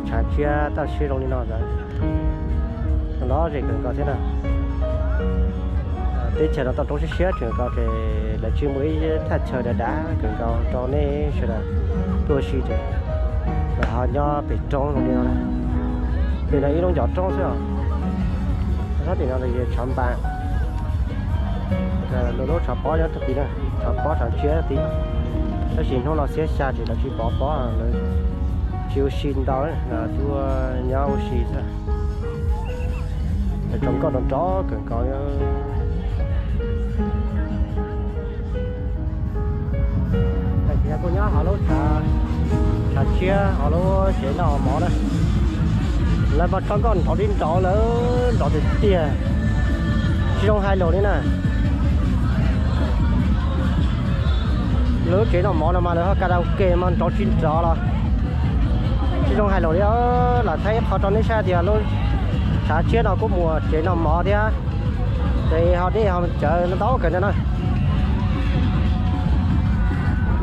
Tshav tshiab toj siab zoo li no ntawd, los zem kawg nkaus thiab na. Teb chaws no toj roob siab siab kawg nkaus ces lawv tsis muaj ib thaj chaw dav dav kawg nkaus rau nej sawv daws tuaj ua si ces lawv ho nyob pem roob zoo li no na. Pem no ib lub ncov roob xwb os. Sab tim no yog tshav npas, lub lub tshav pob nyob rau tid na, tshav pob tshav tshiab tid. Tab sis hnub no xiab xya ces lawv tsis pov pob, lawv tsis ua si ntau, tuaj nyob ua si xwb. Tsoom nkauj nrov nrov kawg nkaus. Tam sim no kuj nyob hauv lub tshav tshiab hauv lub tsev noj mov na. Lawv mas tso nkauj nrov li nrov, lawv nrov tiag tiag, tsis zoo hais lus li na. Lawv lub tsev noj mov no mas lawv ho karaoke mas nrov tsis nrov los tsis zoo hais lus li. Lam thaij ib qho rau nej saib tias lub tshav tshiab no kuj muaj tsev noj mov thiab, ces ho dej ho cawv ntau kawg ntawd na.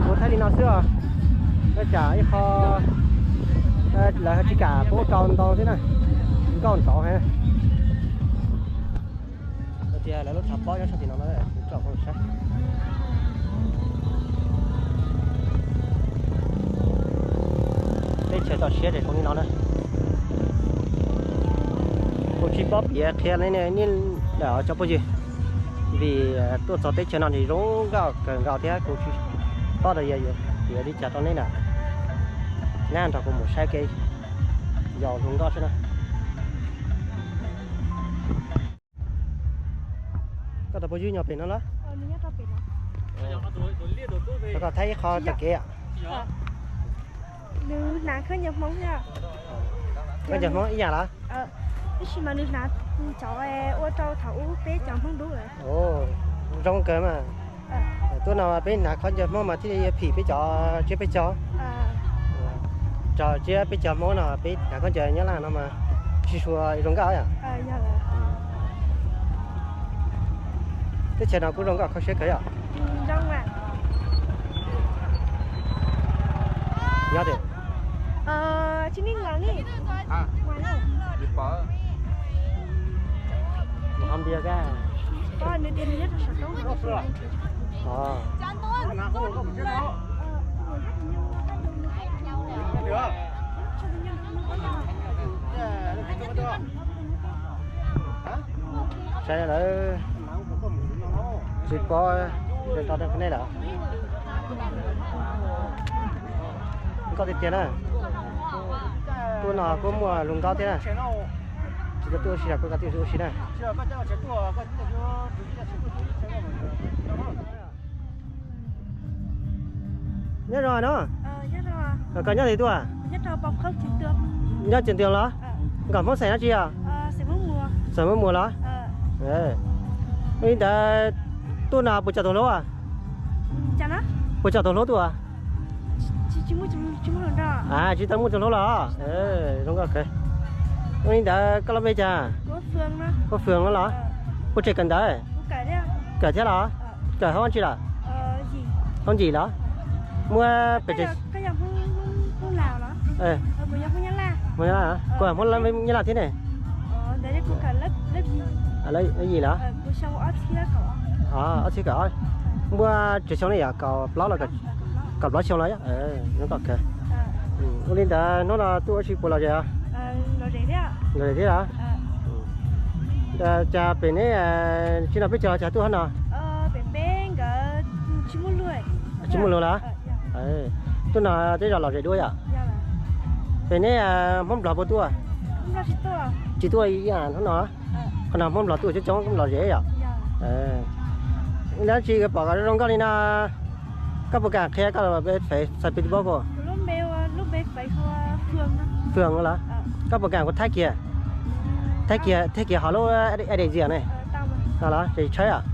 Kuv thaij li no xwb os, ua cas ib qho lawv ho tsis kam pub rau ntau thiab na, nkauj nrov heev. Tias lawv lub tshav pob nyob sab tim no na, kuv tso rau saib. Teb chaws toj siab ces zoo li no na. Kuv tsis paub piav qhia nej cov phooj ywg, vim tuaj txog teb chaws no ces zoo nkauj kawg nkaus thiab kuv tsis paub tias yuav piav li cas rau nej na. Neb nrog kuv mus saib kev, yog zoo nkauj xwb na. Koj tus phooj ywg nyob pem no los? Rau koj thaij ib qho tag kev. Nws hnav khaub ncaws Hmoob thiab. Khaub ncaws Hmoob ib yam los? Tab sis mas nws hnav cov ua rau thaum ub peb cov Hmoob dub lawm. Zoo kawg mas. Tuaj no peb hnav khaub ncaws Hmoob mas thiaj li yuav phim peb cov tsiab peb caug. Tso tsiab peb caug Hmoob no peb hnav khaub ncaws Nyab Laj no mas tsis sua zoo nkauj yom. Teb chaws no kuj zoo nkauj kho siab kawg yom. Nyob tias Mus hov npias kag. Saib lawm, tsis paub rau nej lawm. Nkauj tiag tiag na. Tuaj no kuj muaj zoo nkauj thiab na. Tsis tau tuaj ua si los kuj kav tuaj ua si na. Nyob zoo no. Koj nyob twg tuaj? Nyob Tseem Tws los? Nkawm Hmoob xeem dab tsi os? Xeem Muas los? Li ntawd tuaj no puas tsaus tau hlub? Puas tsaus tau hlub tuaj? Tsis tau muaj tsaus hlub los? Zoo nkauj kawg. Li ntawd koj lub npe cas? Huab Fwm no los? Puas tseem kawm ntawv? Kawm thiab los? Kawm hoob dab tsi lawm? Hoob yim los? Muaj pes tsawg? Hmoob Nyab Laj, kuv Hmoob Nyab Laj thiab ne. Yim los? Ob txhiab kaum ob. Muaj tsawg xyoo ne yom? Kaum plaub los? Kaum plaub xyoo los. Zoo nkauj kawg. Ua li ntawd hnub no tuaj ua si puas lom zem? Lom zem thiab los? Cas pem neb tsis nrog peb cog cas tuaj hab no? Tsis muaj lus los? Tuaj no tej zaum lom zem dua yom? Pem neb Hmoob Nplog puas tuaj? Tsis tuaj ib yam hnub no. Qhov no Hmoob Nplog tuaj coob coob lom zem yom? Dab tsi pom zoo nkauj li no, koj puas kam qhia koj lub npe fev txog Facebook? Fwm los? Koj puas kam kuv thaij kiag, thaij kiag, thaij kiag hauv lub edit ne? Tau los, ces tshawb os.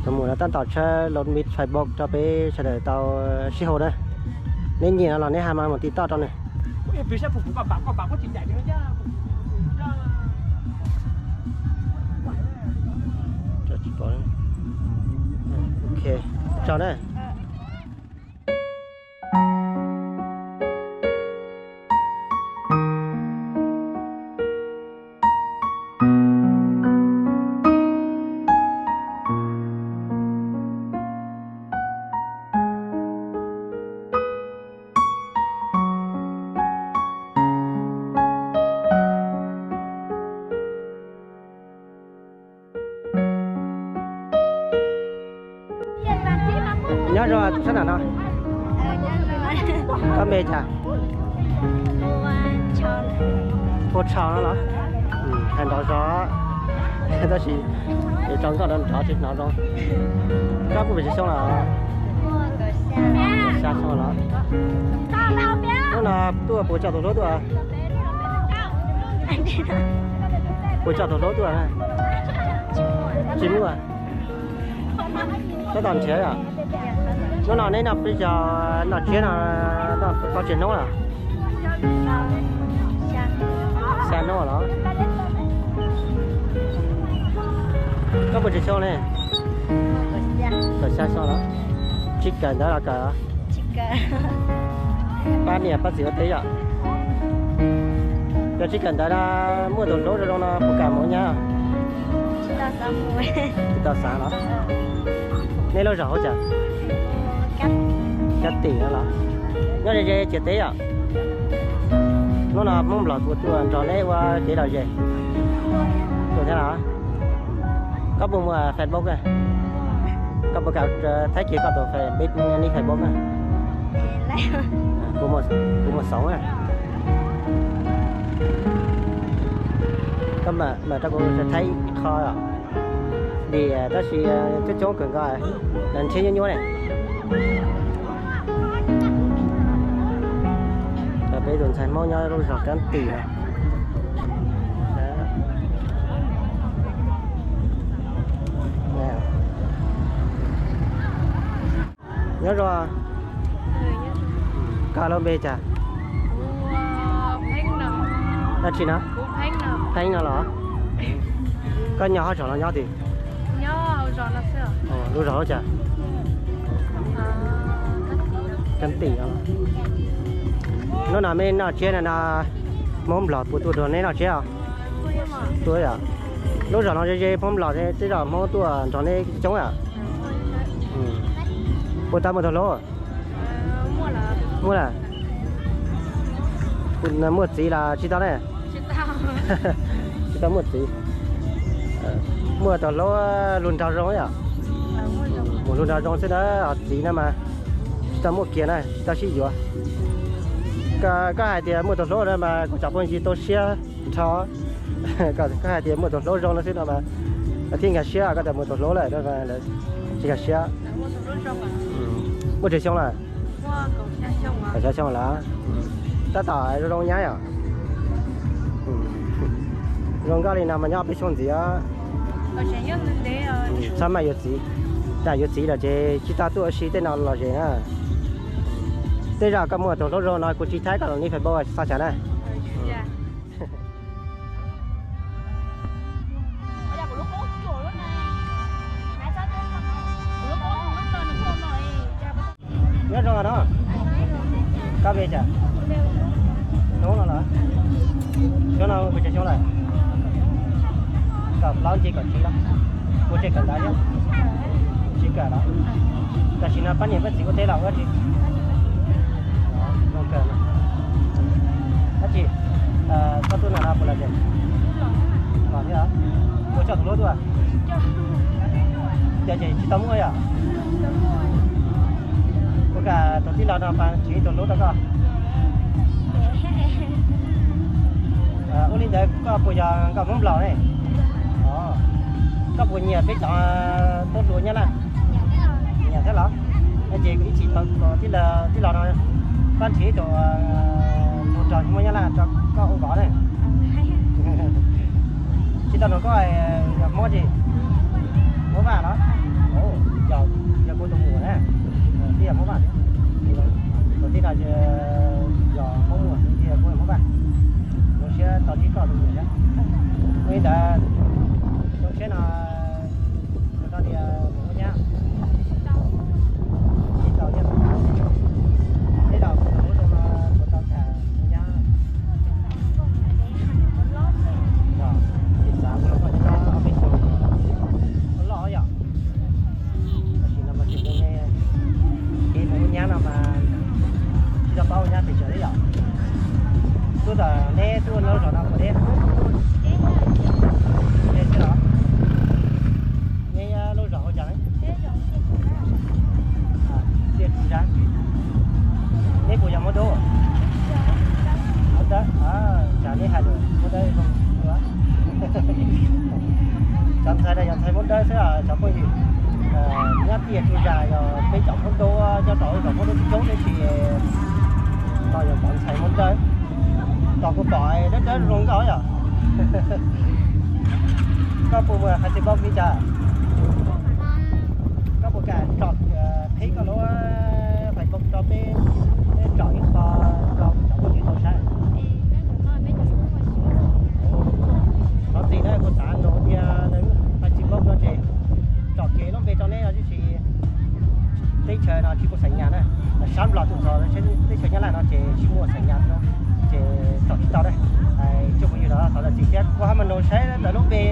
Tus mus no tab tom tshawb lub npe Facebook rau peb sawv daws tau sib hu na. Neb nyiam no los neb hais mas mus tiv toj rau nws. Ok, tsaug na. No, koj npe cas? Ua Tshau no los? Hais nrov zog, tab sis es tso nkoj nrov nrov tsis hnov zoo. Koj puas pes tsawg xyoo los? Xya xyoo los? Hnub no tuaj puas tso tus hlub tuaj? Puas tso tus hlub tuaj? Tsis muaj. Tab tom nrhiav yom. Hnub no neb noj peb caug, noj tsiab no, noj tau tsawg hnub lawm? Xya hnub los? Koj puas tsawg xyoo ne? Kaum xya xyoo los? Tsis kawm ntawv los kawm? Pab niam pab txiv ua teb yom. Yog tsis kawm ntawv no muaj tus hlub zoo zoo no puas kam mus ua nyab? Tsis tau xav los? Neb lub zos hu cas? Kab Tim no los? Nyob ze ze ciam teb yom. Hnub no Hmoob Nplog puas tuaj nrog neb ua kev lom zem? Tuaj thiab los? Koj puas muaj Facebook? Koj puas kam thaij kiag koj tus Facebook, nick Facebook? Kuv muaj Xoom na. Koj mam rau kuv thaij ib qho os. Diam tab sis coob coob kawg nkaus, lawv nrhiav nyuaj nyuaj ne. Peb tus ntxhais Hmoob nyob lub zos Kab Tim no. Nyob zoo. Koj lub npe cas? Dab tsi no? Pheeb no los? Koj nyob hauv zos no nyob twg? Lub zos hu cas? Kab Tim no. Hnub no mej noj tsiab no, Hmoob Nplog puas tuaj nrog neb noj tsiab os? Tuaj yom. Lub zos no ze ze Hmoob Nplog, tej zaum Hmoob tuaj nrog neb coob yom. Puas tau muaj tus hlub? Muaj lawm. Muaj txiv los tsis tau ne? Tsis tau muaj txiv. Muaj tus hlub hlub nraug zoo yom. Mus hlub nraug zoo xwb na, ho txiv no mas tsis tau muaj kiag na, tsis tau sib yuav. Koj hais tias muaj tus hlub no mas kuv cov phooj ywg tu siab nrho. Koj hais tias muaj tus hlub zoo no xwb no mas lawv thiaj nkag siab, koj tias muaj tus hlub lawm no mas lawv tsis nkag siab. Muaj tsawg xyoo lawm? Kaum xya xyoo lawm. Tab tom zoo zoo nyab yom. Zoo nkauj li no mas nyob peb xyooj ntxiv os. Txhob maj yuav txiv. Tam yuav txiv lawm ces tsis tau tuaj ua si tej no lom zem na. Tej zaum koj muaj tus hlub zoo no kuv tsis thaij koj lub nick Facebook txhob xav na. Nyob zoo no, koj npe cas? Hnub no los? Hnub no kuv tsev xyoo lawm? Kaum plaub nce kaum tsib los? Kuv tsev kawm ntawv thiab. Tsis kawm los? Tam sim no pab niam pab txiv ua teb los ua dab tsi? Zoo kawg. Dab tsi? Koj tuaj no puas lom zem? Los thiab. Puas tso tus hlub tuaj? Yog ces tsis tau muaj yom? Puas kam tus tij laug no pab nrhiav ib tug hlub rau koj? Ua li ntawd koj puas yog nkauj Hmoob Nplog ne? Koj puas nyiam peb cov tub hluas Nyab Laj? Nyiam thiab los? No ces ib chim tus tij laug no pab nrhiav ib tug mus nrog Hmoob Nyab Laj rau koj ua vauv na. Tsis tau nug koj yog Hmoob tsi? Hmoob Vaj los? Yog, yog kuv tus muam na, twb yog Hmoob Vaj thiab. Tus tij laug yog Hmoob Muas, kuv yog Hmoob Vaj. Zoo siab tau txib koj tus muam thiab. Ua li ntawd, zoo siab no, nws tau tias mus ua nyab. Tsis tau tias mus ua nyab. Tej zaum kuv tus hlub zoo no puas tau tham ua nyab. Yog, tsis xav ua koj nyob ob peb xyoos loj yom. Tam sim no mas tseem me me, kev mus ua nyab no mas tsis tau paub ua nyab pes tsawg li yom. Tuaj tom neb tuaj lub zos no puas deb? Deb thiab los? Neb lub zos hu cas ne? Tiaj Tsis Neb puas yog Hmoob Dawb? Hmoob Dawb, tsam neb hais lus Hmoob Dawb zoo dua. Cov ntxhais no yog ntxhais Hmoob Dawb xwb os cov phooj ywg. Nyob tiaj tsuj zam yog peb cov Hmoob Dawb nyob rau zos Hmoob Dawb coob coob tab sis no yog cov ntxhais Hmoob Dawb. Tos kuv pom dawb dawb zoo nkauj yom. Koj puas muaj Facebook li cas? Koj puas kam tsom qheb koj lub Facebook rau peb, peb tsom ib qho rau cov phooj ywg tau saib. Thov txim na, kuv xav nug tias Facebook no ces tsom kiag lub npe rau neb no tab sis teb chaws no tsis muaj xeem Nyab na. Sab Nplog tus txog teb chaws Nyab Laj no ces tsis muaj xeem Nyab no ces tsom tsis tau na. Cov phooj ywg no thov zam txim thiab kuv ho mus nug saib ntawm lub npe